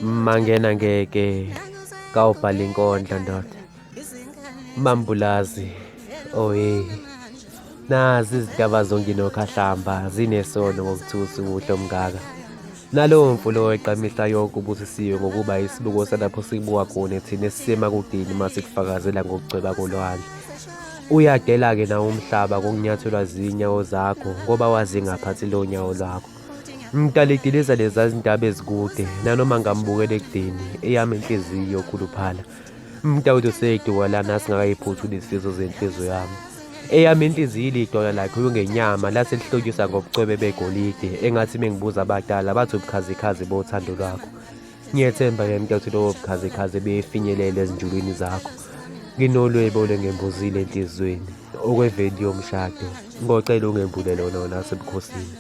Mangena ngeke kawubhala inkondlo ndoda. Mambulazi, oye. Nazi izintaba zonke nokhahlamba zinesono ngokuthusa ubuhle omngaka. Nalowo mfula oweqa mihla yonke ubusisiwe ngokuba isibuko salapho sibuka khona thina esisemakudeni uma sikufakazela ngokugcweba kolwandle. Uyadela-ke nawo umhlaba kokunyathelwa zinyawo zakho ngoba wazingaphathi lo nyawo lwakho. Mdalidiliza leza zindaba ezikude nanoma ngambukela ekudeni eyami inhliziyo yokhuluphala. Mdawudo seduka lana singakayiphuthuli izifiso zenhliziyo yami. Eyami inhliziyo ilidwala lakhiwe ngenyama lase lihlotyiswa ngobucwebe begolide engathi mengibuza abadala bathi ubukhazikhazi bothando lwakho. Ngiyethemba-ke mntathu lobo bukhazikhazi befinyelele ezinjulwini zakho. Nginolwebo olwengembuzile enhliziyweni okweveli yomshado. Ngocela ungembule lona wona wasebukhosini.